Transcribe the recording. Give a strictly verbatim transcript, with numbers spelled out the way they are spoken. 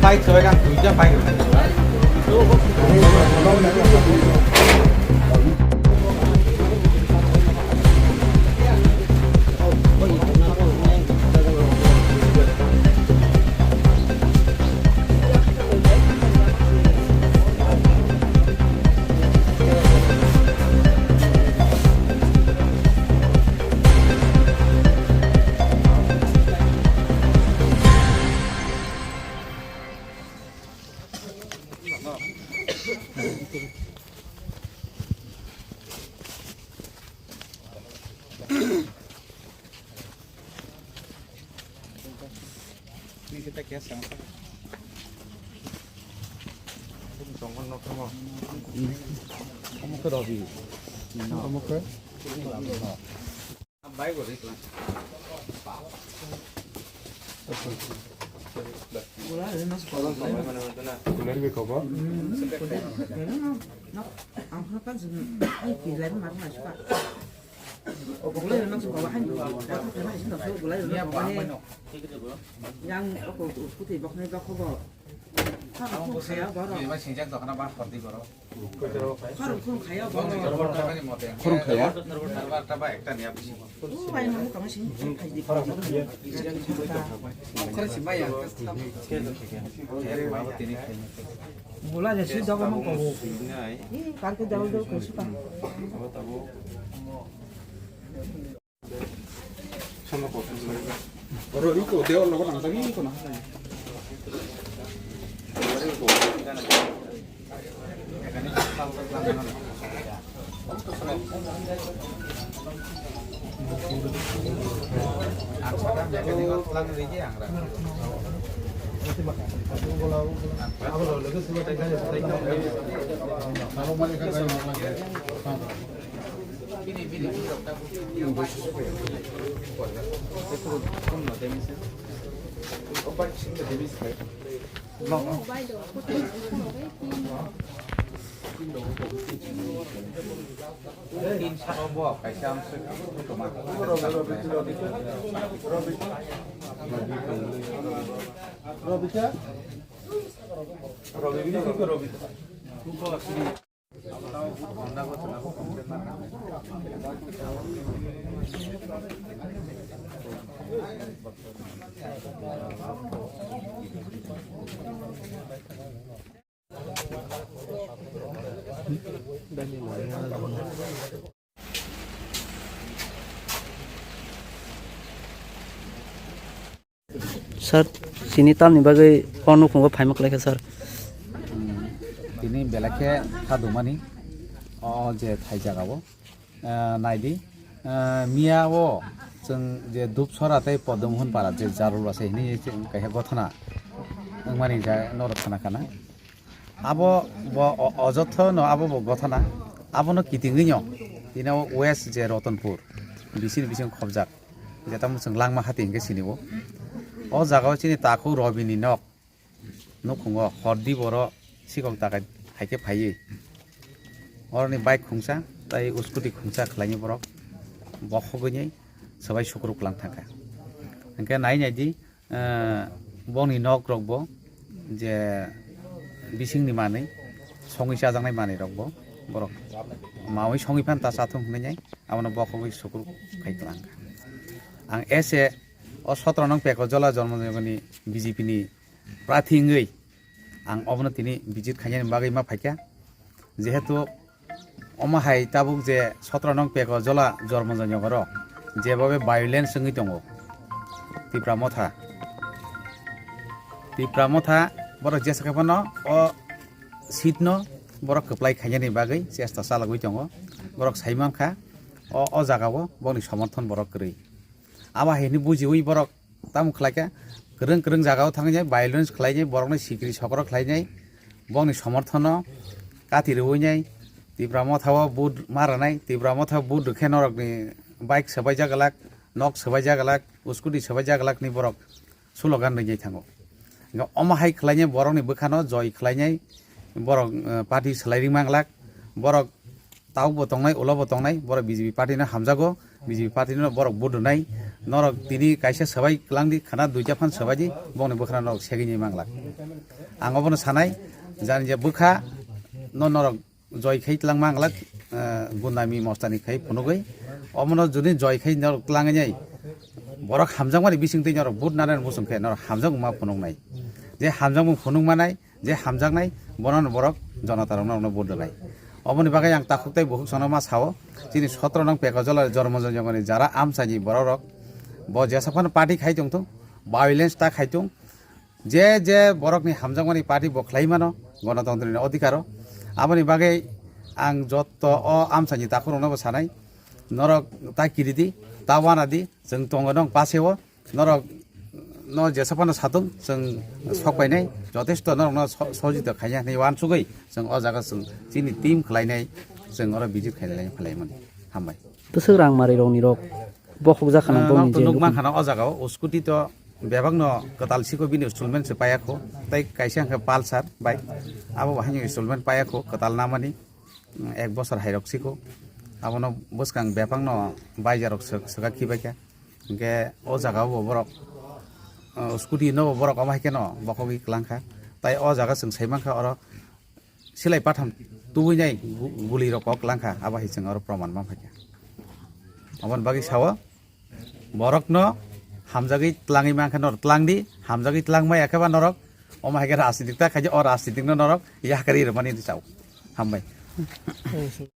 Yang aku putih bokni bokho bo. Khorang khorang khaya borok. Khorang khorang khaya borok. Khorang khaya? O bai nang tong sing sing khai di. Bula je si dogo mang ko. Ni kar ke daw daw ko suka. Oro iko de oro logo nang tagi iko na. Sir, chini tamni bagwi o nukhungo phaima kwlaikha, sir? Tini belai khe kha dumani o je thai jagao. Ah, naidi, ah, miya o chwng je Dupsora tei Podom Hon para je Jarul Basa hini chwng kaisa gothana wngmani ja norok khana khana. Abo bo o-, ojotho no abo bo gothana. Abono kitingwi no tini o West je Rotonpur bisini bising khobjak. Jeta mwswng langma hati hingke sini o. O jaga o chini takhuk Robini nok. Nukhungo hordi boro sikok dakai haike phaiwi. Oroni bike khungsa tei scooty khungsa khwlaini borok bokhogwini swbai sukruk lang thangkha. Hingke nai naidi, eh, bongni nok rokbo je bisingni manwi songwi chajaknai manwi rokbo borok maui songwi phan ta chathung hinwi abono bokhogwi sukruk khai kwlangkha. Ang ese o sotro nong Peko Jola Jormo Jogoni B J P ni prathi wngwi ang obono tini visit khainani bagwi ma phaikha. Jehetu omo hai tabuk je sotro nong Peko Jola Jormo Jogoro jebobe violence wngwi tongo Tipra Motha. Tipra Motha borok jesa khe phano o seat no borok kwplai khainani bagwi chesta chalogwi tongo. Borok sai mankha o, o jagao boni somorthon borok kwrwi. Abo hai hwnwi bujiwi borok tamo khlaikha, kwrwng kwrwng jagao thangwi violence khlainai, borokno sikri sokro khlainai, bongni somorthono kati rwinai, Tipra Mothao vote ma rwnai, Tipra Mothao vote rwkhe norokni bike swbaijak glak, nok swbaijak glak, scooty swbaijak glak ni borok slogan rwngwi thango. Hingkhe omo hai khlainai borokni bwkhano joi khlainai, borok, eh, party swlai ringma glak, borok tabukbo tongnai, ulobo tongnai, borok B J P party no hamjago, B J P party no borok vote rwnai, Norok tini kaisa swbai kwlangdi, khana duita phan swbaidi, bongni bwkhano norok segini manglak. Ang obono sanai, jani je bwkha no norok joi khai twlang manglak, eh, gundami mostani khai phunugwi. Omono juni joi khai norok twlangwi nai, borok hamjakmani bisingtwi norok vote nanani muchung khe norok hamjakma phunuknai. Je hamjakmung phunuk manai, je hamjaknai, bono borok jonotarokno vote rwnai. Oboni bagwi ang takhuk tei bukhuk sono ma sao, chini sotro nong Pekajola Jormo Jongoni jara amchaini borokrok bo jesa phano party khai tongthung, violence ta khai tong, je je borokni hamjakmani party bo khlai mano, gonotontrini odhikaro. Aboni bagwi ang jotto o amchaini takhukrokno bo sanai, norok ta kiridi, ta wanadi, chwng tongo nong paseo, norok no jesa phano satung, chwng sok painai, jotesto norokno so-, sojito khaina hinwi uansugwi chwng o jaga chwng chini team khlainai, chwng oro visit khainai phaimani. Hambai. Bwswk rang marirokni rok bokhok jakhanang Ah, bongni norok to je nukma nukung. Khana o jaga o scooty to bebak no kwtal siko bini installment se paya kho, tei kaisa hwnkhe Pulsar bike, abo bo haino installment paya kho kwtal namani, mm, ek bosor hairok siko, abono bwskang bebak no baijarok swk-, swkak khibai kha. Hingke o jaga o bo borok, o, scooty no bo borok omo hai kheno bokhogwi kwlangkha. Tai o jaga chwng sai mankha oro silai patham tubui nai gu-, guli rok kok kwlangkha, abo hai chwng oro proman manphaikha. Aboni bagwi sao borok no hamjagwi twlangwi mankha norok twlangdi, hamjagwi twlangmaya khe ba norok omo hai khe rajnitik ta khaidi, o rajnitik no norok yakarwi rwmani sao. Hambai.